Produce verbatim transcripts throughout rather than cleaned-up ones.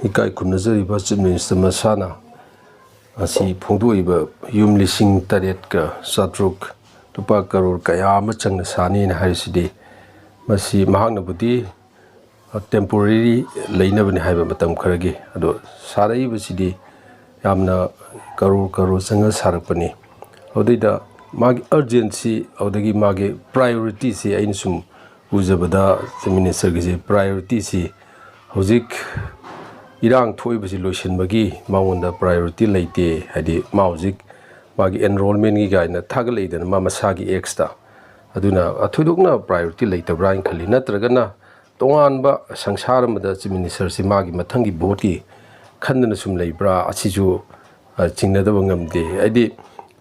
ꯏꯀꯥꯏ ꯈꯨꯝꯅꯖꯔꯤꯕ Chief Minister ꯃꯁꯥꯅ ꯉꯁꯤ ꯐꯣꯡꯗꯣꯛꯏꯕ ꯌꯨꯝ ꯂꯤꯁꯤꯡ ꯇꯔꯦꯠꯀ ꯆꯥꯇ꯭ꯔꯨꯛ, ꯂꯨꯄꯥ ꯀꯔꯣꯔ ꯀꯌꯥ ꯑꯃ ꯆꯪꯅ ꯁꯥꯅꯤꯅ ꯍꯥꯏꯔꯤꯁꯤꯗꯤ, ꯃꯁꯤ ꯃꯍꯥꯛꯅꯕꯨꯗꯤ temporary ꯂꯩꯅꯕꯅꯤ ꯍꯥꯏꯕ ꯃꯇꯝ ꯈꯔꯒꯤ, ꯑꯗꯣ ꯁꯥꯔꯛꯏꯕꯁꯤꯗꯤ ꯌꯥꯝꯅ ꯀꯔꯣꯔ ꯀꯔꯣꯔ ꯆꯪꯉ ꯁꯥꯔꯛꯄꯅꯤ꯫ ꯑꯗꯨꯗꯩꯗ ꯃꯥꯒꯤ urgency, ꯑꯗꯨꯗꯒꯤ ꯃꯥꯒꯤ priorityꯁꯤ ꯑꯩꯅ ꯁꯨꯝ ꯎꯖꯕꯗ, Chief Ministerꯒꯤꯁꯤ priorityꯁꯤ ꯍꯧꯖꯤꯛ ꯏꯔꯥꯡ ꯊꯣꯛꯏꯕꯁꯤ ꯂꯣꯏꯁꯤꯟꯕꯒꯤ ꯃꯉꯣꯟꯗ priority ꯂꯩꯇꯦ꯫ ꯍꯥꯏꯗꯤ ꯃꯥ ꯍꯧꯖꯤꯛ ꯃꯥꯒꯤ enrollmentꯒꯤ ꯀꯥꯏꯅ ꯊꯥꯒꯠꯂꯛꯏꯗꯅ ꯃꯥ ꯃꯁꯥꯒꯤ Xꯇ, ꯑꯗꯨꯅ ꯊꯣꯏꯗꯣꯛꯅ priority ꯂꯩꯇꯕ꯭ꯔꯥ ꯍꯥꯏꯅ ꯈꯜꯂꯤ꯫ ꯅꯠꯇ꯭ꯔꯒꯅ ꯇꯣꯉꯥꯟꯕ ꯁꯪꯁꯥꯔ ꯑꯃꯗ Chief Ministerꯁꯤ ꯃꯥꯒꯤ ꯃꯊꯪꯒꯤ voteꯀꯤ ꯈꯟꯗꯅ ꯁꯨꯝ ꯂꯩꯕ꯭ꯔꯥ, ꯑꯁꯤꯁꯨ, ꯑ, ꯆꯤꯡꯅꯗꯕ ꯉꯝꯗꯦ꯫ ꯍꯥꯏꯗꯤ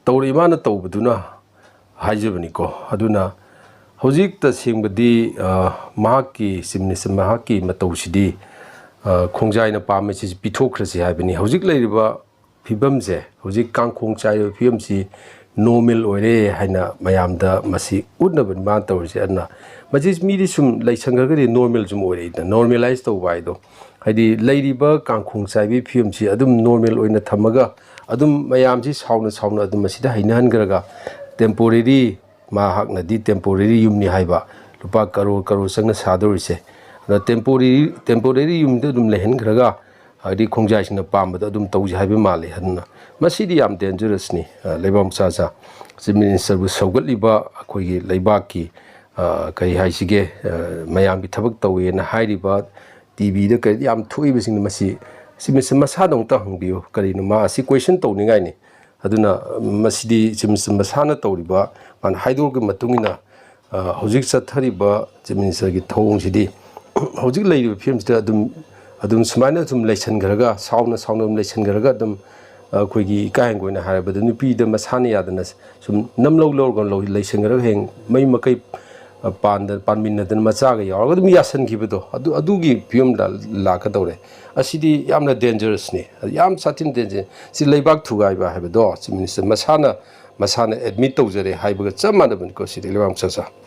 ꯇꯧꯔꯛꯏ ꯃꯥꯅ ꯇꯧꯕꯗꯨꯅ ꯍꯥꯏꯖꯕꯅꯤꯀꯣ꯫ ꯑꯗꯨꯅ ꯍꯧꯖꯤꯛ ꯇꯁꯦꯡꯕꯗꯤ, ꯑ, ꯃꯍꯥꯛꯀꯤ Chief Minister ꯃꯍꯥꯛꯀꯤ ꯃꯇꯧꯁꯤꯗꯤ, ꯑ, ꯈꯣꯡꯖꯥꯏꯅ ꯄꯥꯝꯃꯤꯁꯤ ꯄꯤꯊꯣꯛꯈ꯭ꯔꯁꯤ ꯍꯥꯏꯕꯅꯤ꯫ ꯍꯧꯖꯤꯛ ꯂꯩꯔꯤꯕ ꯐꯤꯕꯝꯁꯦ, ꯍꯧꯖꯤꯛ ꯀꯥꯡꯈꯣꯡ ꯆꯥꯏꯕ ꯐꯤꯕꯝꯁꯤ normal ꯑꯣꯏꯔꯦ ꯍꯥꯏꯅ ꯃꯌꯥꯝꯗ ꯃꯁꯤ ꯎꯠꯅꯕꯅꯤ ꯃꯥꯅ ꯇꯧꯔꯤꯁꯦ꯫ ꯑꯗꯨꯅ ꯃꯁꯤ ꯃꯤꯗꯤ ꯁꯨꯝ ꯂꯩꯁꯟꯈ꯭ꯔꯒꯗꯤ normal ꯁꯨꯝ ꯑꯣꯏꯔꯛꯏꯗꯅ, normalise ꯇꯧꯕ ꯍꯥꯏꯗꯣ꯫ ꯍꯥꯏꯗꯤ ꯂꯩꯔꯤꯕ ꯀꯥꯡꯈꯣꯡ ꯆꯥꯏꯕꯒꯤ ꯐꯤꯕꯝꯁꯤ ꯑꯗꯨꯝ normal ꯑꯣꯏꯅ ꯊꯝꯃꯒ ꯑꯗꯨꯝ ꯃꯌꯥꯝꯁꯤ ꯁꯥꯎꯅ ꯁꯥꯎꯅ ꯑꯗꯨꯝ ꯃꯁꯤꯗ ꯍꯩꯅꯍꯟꯈ꯭ꯔꯒ temporary ꯃꯍꯥꯛꯅꯗꯤ temporary ꯌꯨꯝꯅꯤ ꯍꯥꯏꯕ, ꯂꯨꯄꯥ ꯀꯔꯣꯔ ꯀꯔꯣꯔ ꯆꯪꯅ ꯁꯥꯗꯧꯔꯤꯁꯦ꯫ ꯑꯗ temporary, temporary ꯌꯨꯝꯗ ꯑꯗꯨꯝ ꯂꯩꯍꯟꯈ꯭ꯔꯒ, ꯍꯥꯏꯗꯤ ꯈꯣꯡꯖꯥꯏꯁꯤꯡꯅ ꯄꯥꯝꯕꯗ ꯑꯗꯨꯝ ꯇꯧꯁꯤ ꯍꯥꯏꯕ ꯃꯥꯜꯂꯤ꯫ ꯑꯗꯨꯅ ꯃꯁꯤꯗꯤ ꯌꯥꯝ dangerousꯅꯤ꯫ ꯑ, ꯂꯩꯕꯥꯛ ꯃꯆꯥ ꯃꯆꯥ Chief Ministerꯕꯨ ꯁꯧꯒꯠꯂꯤꯕ ꯑꯩꯈꯣꯏꯒꯤ ꯂꯩꯕꯥꯛꯀꯤ, ꯑ, ꯀꯔꯤ ꯍꯥꯏꯁꯤꯒꯦ, ꯑ, ꯃꯌꯥꯝꯒꯤ ꯊꯕꯛ ꯇꯧꯋꯦꯅ ꯍꯥꯏꯔꯤꯕ TVꯗ ꯀꯔꯤ ꯌꯥꯝ ꯊꯣꯛꯏꯕꯁꯤꯡꯗꯣ ꯃꯁꯤ Chief Minister ꯃꯁꯥꯗ ꯑꯃꯨꯛꯇ ꯍꯪꯕꯤꯌꯨ꯫ ꯀꯔꯤꯅꯣ ꯃꯥ ꯑꯁꯤ question ꯇꯧꯅꯤꯡꯉꯥꯏꯅꯤ꯫ ꯑꯗꯨꯅ ꯃꯁꯤꯗꯤ Chief Minister ꯃꯁꯥꯅ ꯇꯧꯔꯤꯕ, ꯃꯥꯅ ꯍꯥꯏꯗꯣꯔꯛꯄꯒꯤ ꯃꯇꯨꯡ ꯏꯟꯅ, ꯑ, ꯍꯧꯖꯤꯛ ꯆꯠꯊꯔꯤꯕ Chief Ministerꯒꯤ ꯊꯧꯑꯣꯡꯁꯤꯗꯤ ꯍꯧꯖꯤꯛ ꯂꯩꯔꯤꯕ ꯐꯤꯕꯝꯁꯤꯗ ꯑꯗꯨꯝ, ꯑꯗꯨꯝ ꯁꯨꯃꯥꯏꯅ ꯁꯨꯝ ꯂꯩꯁꯟꯈ꯭ꯔꯒ, ꯁꯥꯎꯅ ꯁꯥꯎꯅ ꯑꯗꯨꯝ ꯂꯩꯁꯟꯈ꯭ꯔꯒ ꯑꯗꯨꯝ, ꯑ, ꯑꯩꯈꯣꯏꯒꯤ ꯏꯀꯥꯏ ꯍꯪꯒꯣꯏꯅ ꯍꯥꯏꯔꯕꯗ ꯅꯨꯄꯤꯗ ꯃꯁꯥꯅ ꯌꯥꯗꯅ ꯁꯨꯝ ꯅꯝꯂꯧ ꯂꯧꯔꯒ ꯂꯧ-, ꯂꯩꯁꯟꯈ꯭ꯔꯒ ꯍꯌꯦꯡ ꯃꯩ ꯃꯀꯩ, ꯑ, ꯄꯥꯟꯗ-, ꯄꯥꯟꯃꯤꯟꯅꯗꯅ ꯃꯆꯥꯒ ꯌꯥꯎꯔꯒ ꯑꯗꯨꯝ ꯌꯥꯁꯟꯈꯤꯕꯗꯣ, ꯑꯗꯨ, ꯑꯗꯨꯒꯤ ꯐꯤꯕꯝꯗ ꯂꯥꯛꯀꯗꯧꯔꯦ꯫ ꯑꯁꯤꯗꯤ ꯌꯥꯝꯅ dangerousꯅꯤ, ꯌꯥꯝ ꯁꯥꯊꯤꯅ dangerous꯫ ꯁꯤ ꯂꯩꯕꯥꯛ ꯊꯨꯒꯥꯏꯕ ꯍꯥꯏꯕꯗꯣ Chief Minister ꯃꯁꯥꯅ, ꯃꯁꯥꯅ admit ꯇꯧꯖꯔꯦ ꯍꯥꯏꯕꯒ ꯆꯞ ꯃꯥꯟꯅꯕꯅꯤꯀꯣ꯫ ꯁꯤꯗꯤ ꯂꯩꯕꯥꯛ ꯃꯆꯥ ꯃꯆꯥ꯫